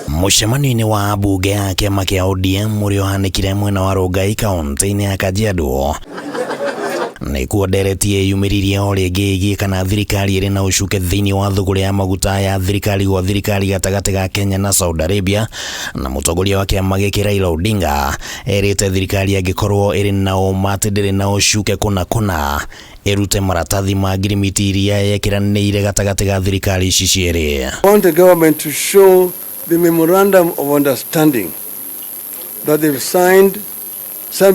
Mũcemanio-inĩ wa ambunge a kĩama kĩa ODM ũrĩa ũhanĩkire mwena wa Rongai kaunti-inĩ ya Kajiado nĩkuo ndereti ĩyumĩririe o rĩngĩ ĩgiĩ kana thirikari ĩrĩ na ũcuke thĩinĩ wa thũgũrĩ ya maguta ya thirikari gwa thirikari gatagatĩ ga Kenya na Saudi Arabia, na mũtongoria wa kĩama gĩkĩ Raila Odinga erĩte thirikari angĩkorwo ĩrĩ na ũma atĩ ndĩrĩ na ũcuke kũna kũna ĩrute maratathi ma ngirimiti iria yekĩranĩire gatagatĩ ga thirikari ici cierĩ. I want the government to show the memorandum of understanding that they've signed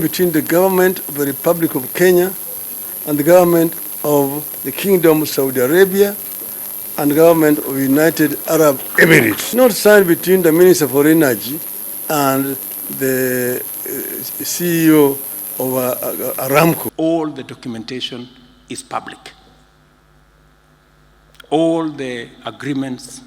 between the government of the Republic of Kenya and the government of the Kingdom of Saudi Arabia and the government of United Arab Emirates. Not signed between the Minister for Energy and the CEO of Aramco. All the documentation is public. All the agreements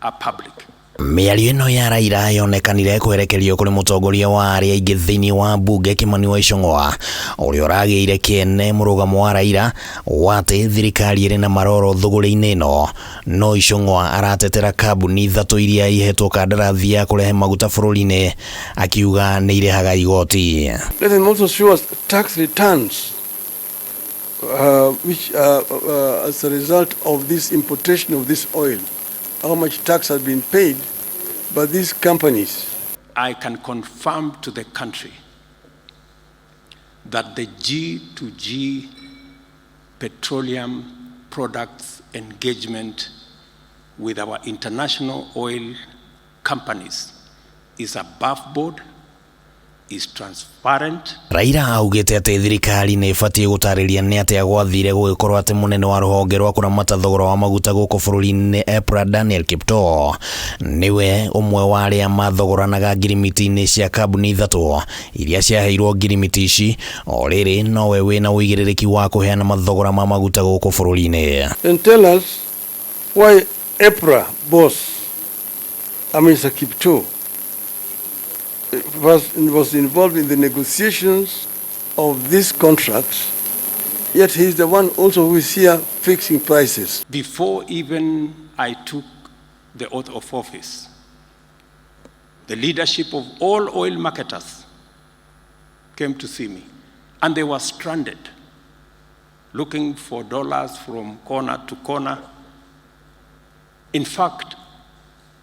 are public. Mĩario ĩno ya Raila yonekanire kwerekerio kũrĩ mũtongoria wa arĩa aingĩ thĩinĩ wa mbunge Kimani wa Ichung'wa, ũrĩa ũragĩire kĩene mũrũgamo wa Raila wa atĩ thirikari ĩrĩ na maroro thũgũrĩ-inĩ ĩno. No Ichung'wa aratetera kambuni ithatũ iria ihetwo kandarathi ya kũrehe maguta bũrũri-inĩ, akiuga nĩ irĩhaga igoti. Let them also show us tax returns which as a result of this importation of this oil, how much tax has been paid by these companies. I can confirm to the country that the G2G petroleum products engagement with our international oil companies is above board, is transparent. Raila augĩte atĩ thirikari nĩ ĩbatiĩ gũtarĩria nĩ atĩa gwathire gũgĩkorwo atĩ mũnene wa rũhonge rwa kũramata thogora wa maguta gũkũ bũrũri-inĩ EPRA, Daniel Kiptoo, nĩwe ũmwe wa arĩa mathogoranaga ngirimiti-inĩ cia kambuni ithatũ iria ciaheirwo ngirimiti ici. O rĩrĩ nowe wĩna ũigĩrĩrĩki wa kũheana mathogora ma maguta gũkũ bũrũri-inĩ. Then tell us why EPRA boss, Mr. Kiptoo, was involved in the negotiations of these contracts, yet he is the one also who is here fixing prices. Before even I took the oath of office, the leadership of all oil marketers came to see me, and they were stranded, looking for dollars from corner to corner. In fact,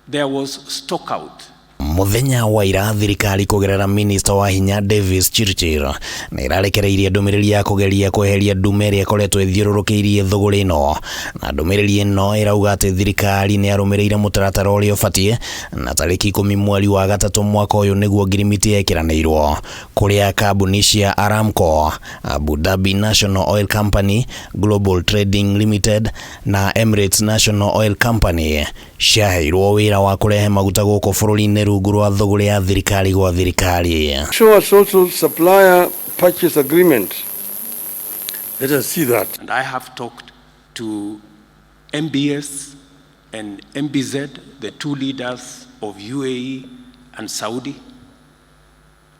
there was stock out. Muthenya wa ira, thirikari kũgerera minista wa hinya Davis Chirchir nĩ ĩrarekereirie ndũmĩrĩri ya kũgeria kweheria ndume ĩrĩa ĩkoretwo ĩthiũrũrũkĩirie thũgũrĩ ĩno, na ndũmĩrĩri ĩno ĩrauga atĩ thirikari nĩ yarũmĩrĩire mũtaratara ũrĩa ũbatiĩ, na tarĩki 10 mweri wa gatatũ mwaka ũyũ nĩguo ngirimiti yekĩranĩirwo kũrĩa kambuni cia Aramco, Abu Dhabi National Oil Company, Global Trading Limited na Emirates National Oil Company ciaheirwo wĩra wa kũrehe maguta gũkũ bũrũri-inĩ rungu rwa thũgũrĩ ya thirikari gwa thirikari. Show us also supplier purchase agreement. Let us see that. And I have talked to MBS and MBZ, the two leaders of UAE and Saudi,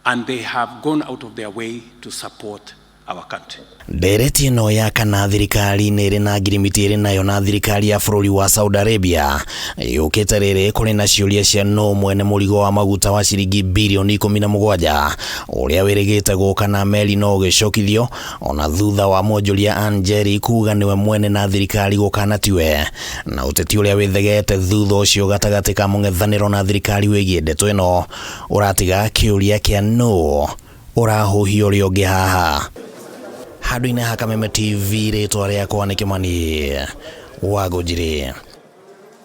and they have gone out of their way to support our country. Ndereti ĩno ya kana thirikari nĩ ĩrĩ na ngirimiti ĩrĩ nayo na thirikari ya bũrũri wa Saudi Arabia yũkĩte rĩrĩ kũrĩ na ciũria cia nũ mwene mũrigo wa maguta wa ciringi birioni 17 ũrĩa wĩrĩgĩte gũka na meri no ũgĩcokithio ona thutha wa mwonjoria Anjeri kuga nĩwe mwene na thirikari gũkana tiwe, na ũteti ũrĩa wĩthegete thutha ũcio gatagatĩ ka mũng'ethanĩro na thirikari wĩgiĩ ndeto ĩno ũratiga kĩũria kĩa nũ ũrahuhia ũrĩa ũngĩ haha. Handũ-inĩ ha Kameme TV, rĩtwa rĩakwa nĩ Kĩmani wa Ngũnjiri.